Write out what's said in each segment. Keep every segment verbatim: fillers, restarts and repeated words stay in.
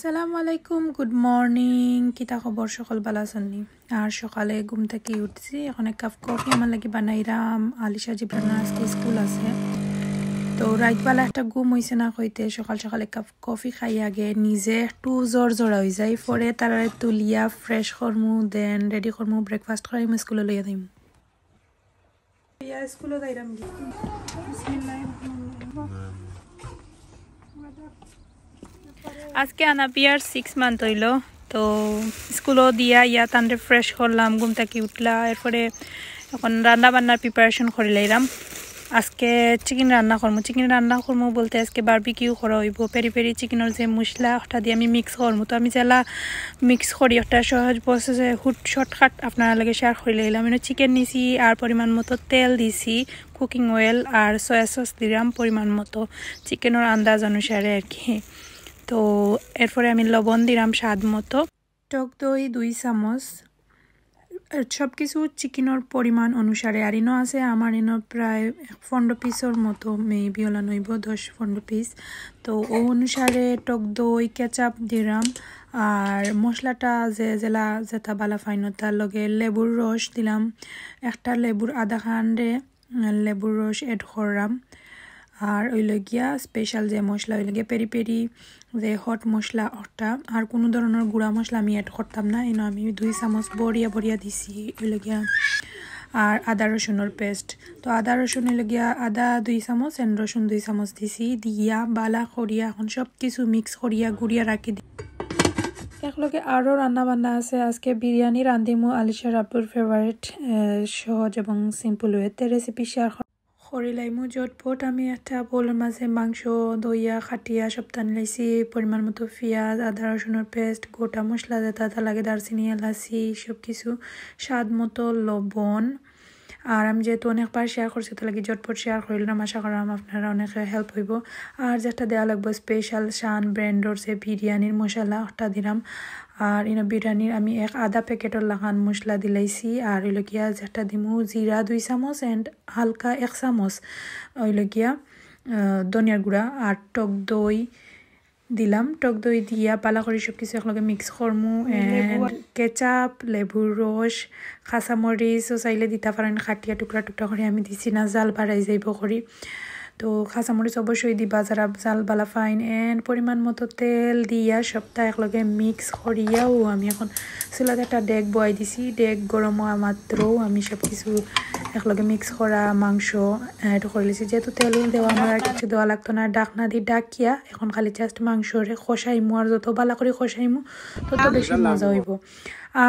আসসালামু আলাইকুম, good morning. কিতা খবর, সকল ভালা আছইন নি? আর সকালে ঘুম থাকি উঠছি, এখন এক কাপ কফি আমার লাগি বানাইরাম। আলিশা জিবরানর আজকে স্কুল আছে, তো রাইতবেলা একটা ঘুম অইছে না কইতে, সকাল সকাল এক কাপ কফি খাই আগে, নিজে একটু জ্বর জ্বরা অই যাই, পরে তারারে তুলিয়া ফ্রেশ করমু, দেন রেডি করমু, ব্রেকফাস্ট করাইমু, স্কুলো লইয়া যাইমু। ইয়া, স্কুলো যাইরাম গি। বিসমিল্লাহির রহমানির রহিম। আজকে আনাপিয়ার সিক্স মান্থ অইলো, তো স্কুলো দিয়া ইয়া তানরে ফ্রেশ করলাম, ঘুম থাকি উঠলা, এরপরে এখন রান্না বান্নার প্রিপারেশন করি লাইলাম। আজকে চিকেন রান্না করমু। চিকেন রান্না করমু বলতে আজকে বারবিকিউ করা অইবো। পেরি পেরি চিকেনর যে মশলা, ওটা দিয়া আমি মিক্স করমু। তো আমি যেলা মিক্স করি, একটা সহজ প্রসেসে হুট শর্টকাট আপনারার লগে শেয়ার করি লাইলাম। মানে চিকেন নিছি আর পরিমাণ মতো তেল দিছি, কুকিং অয়েল আর সয়া সস দিলাম পরিমাণ মতো, চিকেনর আন্দাজ অনুসারে আর কি। তো এরপরে আমি লবণ দিলাম স্বাদ মতো, টক দই দুই চামচ, সব কিছু চিকেনর পরিমাণ অনুসারে। আর ইনো আছে আমার ইনো প্রায় পনেরো পিসর মতো, মেবি ওলা নইব, দশ পনেরো পিস। তো ও অনুসারে টক দই, কেচাপ দিলাম। আর মশলাটা যে যেলা যেটা বালা ফাইন, তার লগে লেবুর রস দিলাম, একটা লেবুর আধা খান্ডে লেবুর রস অ্যাড করলাম। আর অইল গিয়া স্পেশাল যে মশলা, অইল গিয়া পেরি পেরি যে হট মশলা ওটা। আর কোনো ধরনের গুঁড়া মশলা আমি অ্যাড করতাম না। ইনো আমি দুই চামচ বড়িয়া বড়িয়া দিছি অইল গিয়া। আর আদা রসুনর পেস্ট, তো আদা রসুন অইল গিয়া আদা দুই চামচ and রসুন দুই চামচ দিছি। দিয়া বালা করিয়া এখন সব কিছু মিক্স করিয়া গুড়িয়া রাখি দি-, একলগে আরও রান্না বান্না আছে। আজকে বিরিয়ানি রান্ধিমু, আলিশার আব্বুর ফেভারিট, সহজ এবং সিম্পল ওয়েতে রেসিপি শেয়ার করি লাইমু ঝটপট। আমি একটা বোলর মাঝে মাংস ধইয়া কাটিয়া সবতা নিলাইছি, পরিমাণ মতো পিঁয়াজ, আদা রসুনর পেস্ট, গোটা মশলা যেটা যেটা লাগে, দারচিনি, এলাচি, সব কিছু, স্বাদ মতো লবণ। আর আমি যেহেতু অনেকবার শেয়ার করছি, তার লাগি ঝটপট শেয়ার করিলাম। আশা করলাম আপনারা অনেকে হেল্প হইব। আর যেটা দেওয়া লাগবো স্পেশাল শান ব্র্যান্ডর যে বিরিয়ানির মশলা, ওটা দিলাম। আর ইনো বিরিয়ানির আমি এক আধা প্যাকেটর লাখান মশলা দিলাইছি। আর অইল গিয়া যেটা দিমু জিরা দুই চামচ and হালকা এক চামচ অইল গিয়া, আহ, ধনিয়ার গুঁড়া আর টক দই দিলাম। টক দই দিয়া বালা করি সব কিছু একলগে মিক্স করমু। And কেচাপ, লেবুর রস, কাঁচামরিচ, ও চাইলে দিতা পারেন কাটিয়া টুকরা টুকরা করি, আমি দিছি না, জাল বাড়াই যাইব করি। তো কাঁচামরিচ অবশ্যই দিবা যারা জাল বালা ফাইন। And পরিমাণ মতো তেল দিয়া সবটা একলগে মিক্স করিয়াও আমি এখন চুলাত একটা ডেগ বয়াই দিছি। ডেগ গরম হওয়া মাত্র আমি সব কিছু একলগে মিক্স করা মাংস অ্যাড করে লিছি। যেহেতু তেল উল দেওয়া আমার আর কিছু দেওয়া লাগতো না, ঢাকনা দি ঢাকিয়া এখন খালি জাস্ট মাংসরে কষাইমু। আর যত বালা করি কষাইমু, তত বেশি মজা হইব।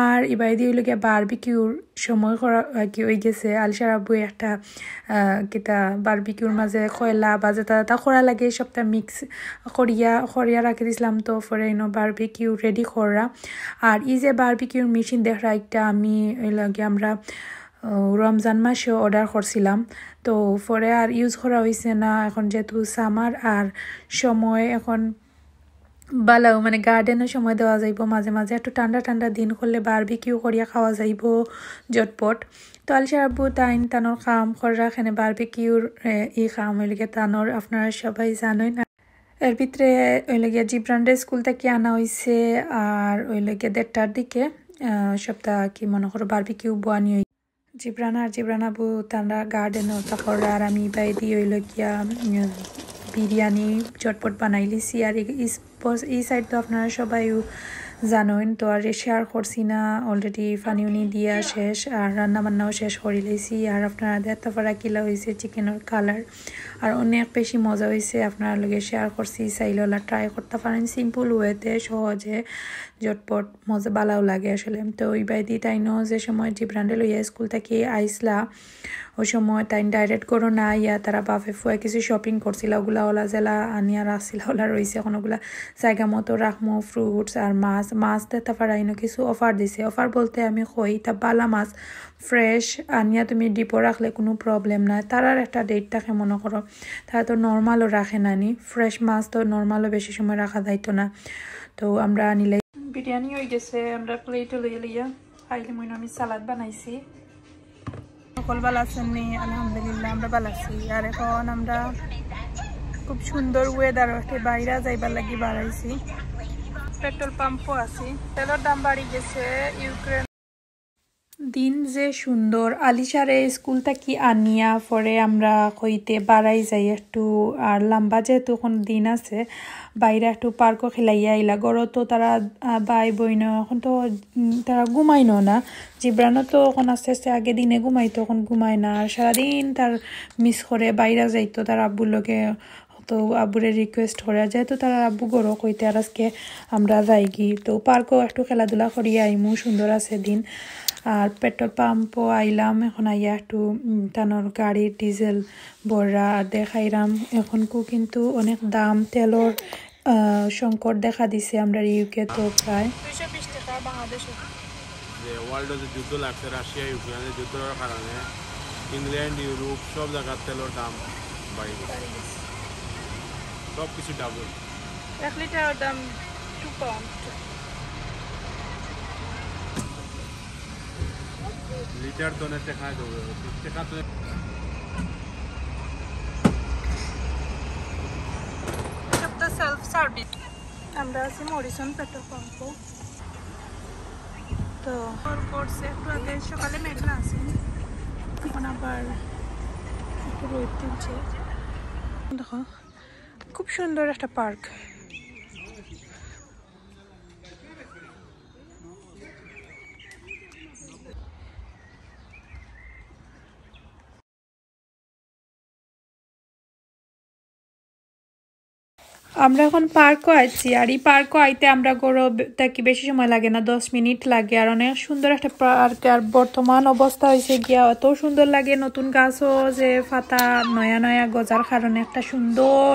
আর ইবাইদি অইল গিয়া বারবিকিউর সময় করা আর কি হয়ে গেছে। আলিশার আব্বু একটা, আহ, কিতা বারবিকিউর মাঝে কয়লা বা যেটা যেটা করা লাগে সবটা মিক্স করিয়া করিয়া রাখি দিছিলাম। তো পরে ইনো বারবিকিউ রেডি করা। আর এই যে বারবিকিউর মেশিন দেখরা একটা আমি অইল গিয়া আমরা, আহ, রমজান মাসে অর্ডার করছিলাম, তো পরে আর ইউজ করা হইছে না। এখন যেহেতু সামার আর সময় এখন বালাও মানে গার্ডেনও সময় দেওয়া যাইব মাঝে মাঝে, একটু ঠান্ডা ঠান্ডা দিন করলে বারবিকিউ করিয়া খাওয়া যাইব ঝটপট। তো আলিশার আব্বু তাইন তানোর কাম করি রাখেন বারবিকিউর, এ, ই কাম অইল গিয়া তানোর, আপনারা সবাই জানইন। এর ভিতরে অইল গিয়া জিবরানরে স্কুল থাকি আনা হইছে, আর অইল গিয়া দেড়টার দিকে, আহ, সবটা কি মনে করো বারবিকিউ বয়ানি হই। জিবরান আর জিবরান আব্বু তানরা গার্ডেনও তা কররা, আর আমি ইবাইদি অইল গিয়া, উম, বিরিয়ানি ঝটপট বানাই লিছি। আর এই, এই সাইড তো আপনারা সবাই জানইন, তো আর শেয়ার করছি না, অলরেডি পানি উনি দিয়া শেষ, আর রান্না বান্নাও শেষ করি লাইছি। আর আপনারা দেখতা পারা কিলা হইছে চিকেনর কালার, আর অনেক বেশি মজা হইছে। আপনারা লগে শেয়ার করছি, চাইলে ওলা ট্রাই করতা পারেন সিম্পল ওয়েতে, সহজে, ঝটপট, মজা, বালাও লাগে আসলে। তো ইবাইদি তাইনও যে সময় জিবরানরে লইয়া স্কুল থাকি আইসলা, ওই সময় তাইন ডাইরেক্ট করো না ইয়া, তারা বাফে ফুয়া কিছু শপিং করছিলা, ওগুলা ওলা যেলা আনিয়া রাখছিলা, ওলা রইছে, এখন ওগুলা জায়গা মতো রাখমু। ফ্রুটস আর মাছ, মাছ দেখতা পারা ইনো কিছু অফার দিছে। অফার বলতে আমি কই, তা বালা মাছ ফ্রেশ আনিয়া তুমি ডিপো রাখলে কোনো প্রবলেম নাই। তারার একটা ডেট থাকে মনে করো, তারা তো নর্মালও রাখে না নি, ফ্রেশ মাছ তো নর্মালও বেশি সময় রাখা যাইতো না। তো আমরা আনিলে বিরিয়ানি হয়ে গেছে, আমরা প্লেটও লইয়া লইয়া খাইলে মনে আমি সালাদ বানাইছি। সকল ভালা আছেন নি? আলহামদুলিল্লাহ, আমরা ভালা আছি। আর এখন আমরা খুব সুন্দর ওয়েদার, বাইরে যাইবার লাগি বাড়াইছি। পেট্রোল পাম্পও আছি। তেলর দাম বাড়ি গেছে। ইউক্রেন। দিন যে সুন্দর, আলিশারে স্কুল থাকি আনিয়া পরে আমরা কইতে বারাই যাই একটু, আর লম্বা যেহেতু অখন দিন আছে, বাইরে একটু পার্কও খেলাইয়া আইলা। ঘরো তো তারা, আহ, ভাই বইন অখন তো, উম, তারা ঘুমাইন না। জিবরানও তো অখন আস্তে আস্তে আগে দিনে ঘুমাইতো, অখন ঘুমায় না, আর সারাদিন তার মিস করে বাইরে যাইতো তার আব্বুর লগে। তো আব্বুরে রিকোয়েস্ট করে, আর যেহেতু তার আব্বু ঘরো কইতে আর আজকে আমরা যাইগি, তো পার্কও একটু খেলাধুলা করিয়া আইমু, সুন্দর আছে দিন। আর পেট্রোল পাম্পও আইলাম, অখন আইয়া একটু, উম, তানর গাড়ির ডিজেল ভররা আর দেখাইরাম। অখনকু কিন্তু অনেক দাম তেলর, আহ, সংকট দেখা দিছে আমরার ইউকে তো প্রায়। দুইশো বিশ টাকা বাংলাদেশে। যে ওয়ার্ল্ডো যে যুদ্ধ লাগছে রাশিয়া ইউক্রেনের যুদ্ধর কারণে, ইংল্যান্ড, ইউরোপ সব জাগার তেলর দাম বাড়ি গেছে। বাড়ি গেছে। সব কিছু ডাবল। এক লিটারর দাম টু পাউন্ড। লিটার তো অনেক টাকা দেবো, টাকা তো। সব তো সেলফ সার্ভিস। আমরা আছি মরিসন পেট্রোল পাম্পো। তো কল করছে একটু আগে, সকালে মেঘলা আছে, এখন আবার একটু রোদ তুলছে। দেখো, খুব সুন্দর একটা পার্ক। আমরা এখন পার্কও আইছি, আর এই পার্কও আইতে আমরা ঘরো বে-, থাকি বেশি সময় লাগে না, দশ মিনিট লাগে। আর অনেক সুন্দর একটা পার্ক। আর বর্তমান অবস্থা হইছে গিয়া অত সুন্দর লাগে, নতুন গাছও যে পাতা নয়া নয়া গজার কারণে একটা সুন্দর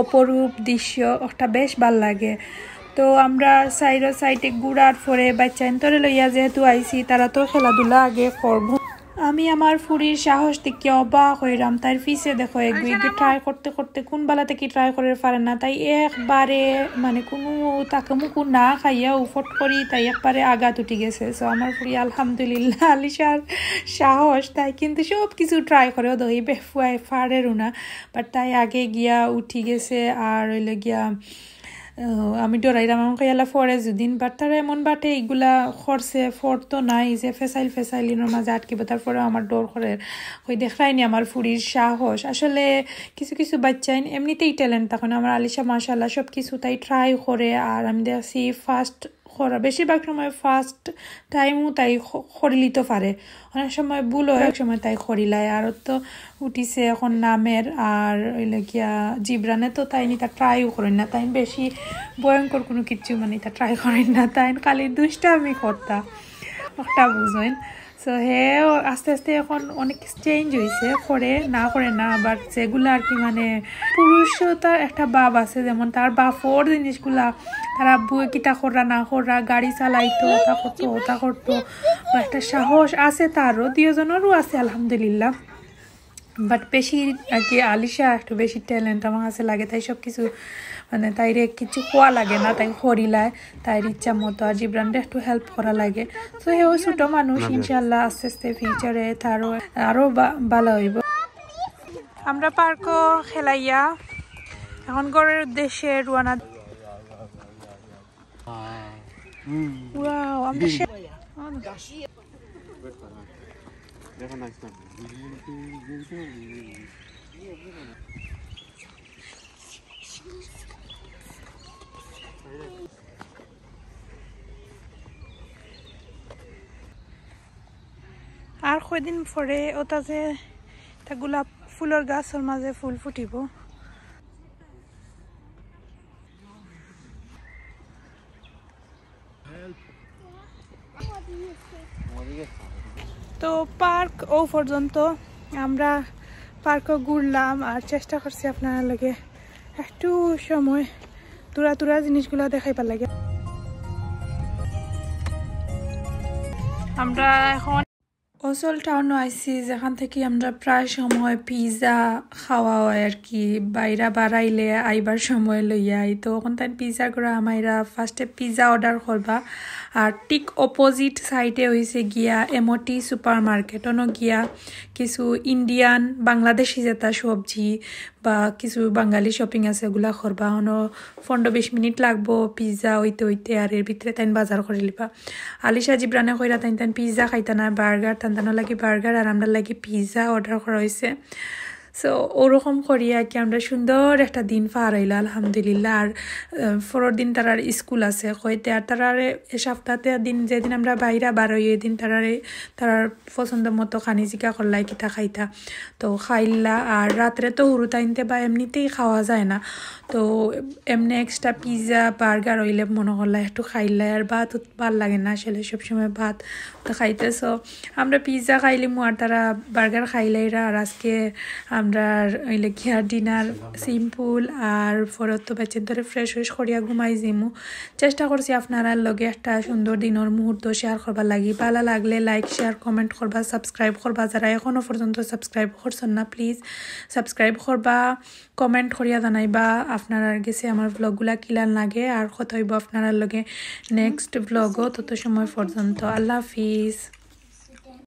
অপরূপ দৃশ্য, একটা বেশ ভালা লাগে। তো আমরা সাইডো সাইডে ঘুরার পরে বাচ্চাইন্তরে লইয়া যেহেতু আইছি, তারা তো খেলাধুলা আগে করবো। আমি আমার ফুরির সাহস দেখিয়া অবাক হইরাম। তাইর পিছে দেখো, এগু এগু ট্রাই করতে করতে কোন বালা থাকি ট্রাই করে পারে না। তাই একবারে মানে কোনো তাকে মুকু না খাইয়া উফট করি তাই একবারে আগাত উঠি গেছে। So আমার ফুরি আলহামদুলিল্লাহ আলিশার সাহস, তাই কিন্তু সব কিছু ট্রাই করে, ও দই বেফুয়ায় পারেরও না, বাট তাই আগে গিয়া উঠি গেছে। আর হইলো গিয়া আহ, আমি ডরাইরাম, আমি কইয়ালা ফরে যদিন, বাট তারা এমন বাটে এইগুলা করছে, ফর তো নাই যে ফেসাইল ফেসাইল ইনোর মাঝে আটকিব, তারপরেও আমার ডর করে। কই দেখরায়নি আমার ফুরির সাহস। আসলে কিছু কিছু বাচ্চাইন এমনিতেই ট্যালেন্ট থাকে না। আমার আলিশা মাশাআল্লাহ সব কিছু তাই ট্রাই করে, আর আমি দেখছি ফার্স্ট করা, বেশিরভাগ সময় ফার্স্ট টাইমও তাই খ-, করিলিতো পারে। অনেক সময় ভুল হয়, এক সময় তাই করিলায়। আর তো উঠিছে এখন নামের, আর হইলো গিয়া জিবরানে তো তাই নিতা ট্রাইও করেন না, তাই বেশি ভয়ঙ্কর কোনো কিছু মানে তা ট্রাই করেন না, তাই খালি দুষ্টামি করতা, একটা বুঝইন। সো হে আস্তে আস্তে এখন অনেক চেঞ্জ হইছে, করে না করে না, আবার যেগুলা আর কি মানে পুরুষও তার একটা ভাব আছে, যেমন তার বাপর জিনিসগুলা, তার আব্বু কিতা কররা না কররা, গাড়ি চালাইতো, ওটা করতো, ওটা করতো, বা একটা সাহস আছে তারও, দুইজনেরও আছে আলহামদুলিল্লাহ। বাট বেশি আর কি আলিশা একটু বেশি ট্যালেন্ট আমার কাছে লাগে, তাই সব কিছু মানে তাইরে কিছু কোয়া লাগে না, তাই করিলায় তাইর ইচ্ছা মতো। আর জিবরানরে একটু হেল্প করা লাগে। তো হেও ছোট মানুষ, ইনশাল্লাহ আস্তে আস্তে ফিউচারে তারও আরো বা-, ভালো হইব। আমরা পার্কও খেলাইয়া এখন ঘরের উদ্দেশ্যে রওনা। ওয়াও, আমরা সে-, আর কয়দিন পরে ওটা যে তা গোলাপ ফুলর গাছর মাঝে ফুল ফুটিব। তো পার্ক ও পর্যন্ত আমরা পার্কও ঘুরলাম আর চেষ্টা করছি আপনার লগে একটু সময় তুরা তুরা জিনিসগুলা দেখাইবার লাগে। আমরা এখন অসল টাউনও আইছি, যেখান থাকি আমরা প্রায় সময় পিৎজা খাওয়া হয় আর কি, বাইরা বারাইলে আইবার সময় লইয়া আই। তো ওখান তাই পিৎজা করে আমাইরা ফার্স্টে পিৎজা অর্ডার করবা, আর ঠিক অপোজিট সাইডে হইছে গিয়া এমওটি সুপার মার্কেট, অনো গিয়া কিছু ইন্ডিয়ান, বাংলাদেশি যেটা সবজি, বা কিছু বাঙালি শপিং আছে, ওগুলা করবা। অনো পনেরো বিশ মিনিট লাগবো পিৎজা অইতে অইতে, আর এর ভিতরে তাইন বাজার করিলিবা। আলিশা জিবরানে কইরা তাইন তাইন পিৎজা খাইতা না, বার্গার, তান তানর লাগি বার্গার আর আমরার লাগি পিৎজা অর্ডার করা অইছে। সো ওরকম করিয়া কি আমরা সুন্দর একটা দিন পার অইলা, আলহামদুলিল্লাহ। আর আহ, পরের দিন তারার স্কুল আছে কইতে, আর তারারে এ সপ্তাহতে দিন, যেদিন আমরা বাইরা বার অই, ওই দিন তারারে তারার পছন্দ মতো খানি জিকা করলাই কিতা খাইতা, তো খাইলা। আর রাত্রে তো হুরুতাইন্তে বা এমনিতেই খাওয়া যায় না, তো এমনি এক্সট্রা পিৎজা বার্গার অইলে মনে করলা একটু খাইলা। আর ভাত উত-, ভালা লাগে না আসলে সবসময় ভাত তো খাইতে। সো আমরা পিৎজা খাইলিমু আর তারা বার্গার খাইলাইরা। আর আজকে আমরা অইলে কি আর ডিনার সিম্পল, আর পরে তো বাচ্চাইন্তরে ফ্রেশ ফ্রেশ করিয়া ঘুমাই যিমু। চেষ্টা করছি আপনারার লগে একটা সুন্দর দিনর মুহূর্ত শেয়ার করবার লাগি। ভালা লাগলে লাইক, শেয়ার, কমেন্ট করবা, সাবস্ক্রাইব করবা। যারা এখনো পর্যন্ত সাবস্ক্রাইব করছইন না, প্লিজ সাবস্ক্রাইব করবা, কমেন্ট করিয়া জানাইবা আপনারার গেছে আমার ব্লগগুলা কিলান লাগে। আর কথা অইবো আপনারার লগে নেক্সট ব্লগও। তত সময় পর্যন্ত আল্লাহ হাফিজ।